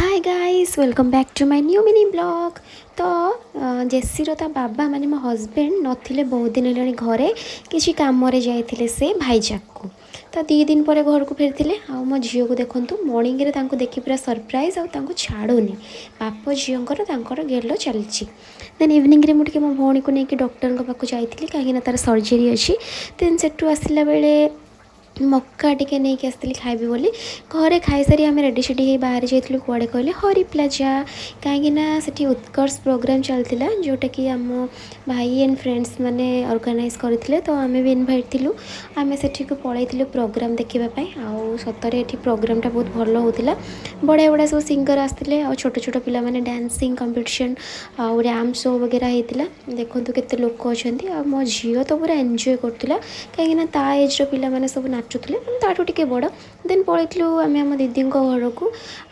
Hi guys, welcome back to my new mini vlog. ତ ଜେସିର ତା ବାବା, ମାନେ ମୋ ହଜବେଣ୍ଡ ନଥିଲେ ବହୁତ ଦିନ ହେଲାଣି ଘରେ। କିଛି କାମରେ ଯାଇଥିଲେ ସେ ଭାଇଜାଗକୁ। ତ 2 ଦିନ ପରେ ଘରକୁ ଫେରିଥିଲେ। ଆଉ ମୋ ଝିଅକୁ ଦେଖନ୍ତୁ, ମର୍ଣ୍ଣିଂରେ ତାଙ୍କୁ ଦେଖି ପୁରା ସରପ୍ରାଇଜ୍ ଆଉ ତାଙ୍କୁ ଛାଡ଼ୁନି। ବାପ ଝିଅଙ୍କର ତାଙ୍କର ଗେଲ ଚାଲିଛି। ଦେନ୍ ଇଭିନିଂରେ ମୁଁ ଟିକେ ମୋ ଭଉଣୀକୁ ନେଇକି ଡକ୍ଟରଙ୍କ ପାଖକୁ ଯାଇଥିଲି, କାହିଁକିନା ତା'ର ସର୍ଜରୀ ଅଛି। ଦେନ୍ ସେଠୁ ଆସିଲା ବେଳେ ମକା ଟିକେ ନେଇକି ଆସିଥିଲି ଖାଇବି ବୋଲି। ଘରେ ଖାଇସାରି ଆମେ ରେଡ଼ି ସେଡ଼ି ହେଇ ବାହାରି ଯାଇଥିଲୁ। କୁଆଡ଼େ କହିଲେ ହରି ପ୍ଲାଜା, କାହିଁକିନା ସେଠି ଉତ୍କର୍ଷ ପ୍ରୋଗ୍ରାମ୍ ଚାଲିଥିଲା, ଯେଉଁଟାକି ଆମ ଭାଇ ଆଣ୍ଡ ଫ୍ରେଣ୍ଡସ୍ ମାନେ ଅର୍ଗାନାଇଜ୍ କରିଥିଲେ। ତ ଆମେ ବି ଇନଭାଇଟ୍ ଥିଲୁ। ଆମେ ସେଠିକୁ ପଳେଇଥିଲୁ ପ୍ରୋଗ୍ରାମ୍ ଦେଖିବା ପାଇଁ। ଆଉ ସତରେ ଏଠି ପ୍ରୋଗ୍ରାମ୍ଟା ବହୁତ ଭଲ ହେଉଥିଲା। ବଢ଼ିଆ ବଢ଼ିଆ ସବୁ ସିଙ୍ଗର୍ ଆସିଥିଲେ ଆଉ ଛୋଟ ଛୋଟ ପିଲାମାନେ ଡ୍ୟାନ୍ସିଂ କମ୍ପିଟିସନ୍ ଆଉ ରାମ୍ପ ଶୋ ବଗେରା ହେଇଥିଲା। ଦେଖନ୍ତୁ କେତେ ଲୋକ ଅଛନ୍ତି। ଆଉ ମୋ ଝିଅ ତ ପୁରା ଏନ୍ଜୟ କରୁଥିଲା, କାହିଁକିନା ତା ଏଜ୍ର ପିଲାମାନେ ସବୁ ନାଚୁଥିଲେ, ମାନେ ତାଠୁ ଟିକେ ବଡ଼। ଦେନ୍ ପଳେଇଥିଲୁ ଆମେ ଆମ ଦିଦିଙ୍କ ଘରକୁ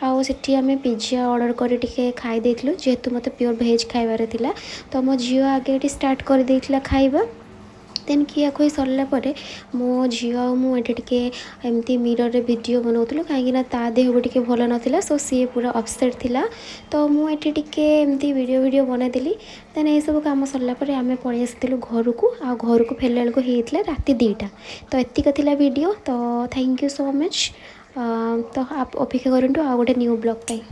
ଆଉ ସେଠି ଆମେ ପିଜ୍ଜା ଅର୍ଡ଼ର କରି ଟିକେ ଖାଇ ଦେଇଥିଲୁ, ଯେହେତୁ ମୋତେ ପିଓର ଭେଜ୍ ଖାଇବାର ଥିଲା। ତ ମୋ ଝିଅ ଆଗେ ଏଠି ଷ୍ଟାର୍ଟ କରିଦେଇଥିଲା ଖାଇବା। ଦେନ୍ ଖିଆଖୁଇ ସରିଲା ପରେ ମୋ ଝିଅ ଆଉ ମୁଁ ଏଠି ଟିକେ ଏମିତି ମିରରରେ ଭିଡ଼ିଓ ବନାଉଥିଲୁ, କାହିଁକିନା ତା ଦେହ ବି ଟିକେ ଭଲ ନଥିଲା। ସୋ ସିଏ ପୁରା ଅପସେଟ୍ ଥିଲା। ତ ମୁଁ ଏଠି ଟିକେ ଏମିତି ଭିଡ଼ିଓ ଭିଡ଼ିଓ ବନେଇଦେଲି। ଦେନ୍ ଏଇସବୁ କାମ ସରିଲା ପରେ ଆମେ ପଳେଇ ଆସିଥିଲୁ ଘରକୁ। ଆଉ ଘରକୁ ଫେରିଲା ବେଳକୁ ହେଇଥିଲା ରାତି 2ଟା। ତ ଏତିକ ଥିଲା ଭିଡ଼ିଓ। ତ thank you so much. ତ ଅପେକ୍ଷା କରନ୍ତୁ ଆଉ ଗୋଟେ ନ୍ୟୁ ବ୍ଲଗ୍ ପାଇଁ।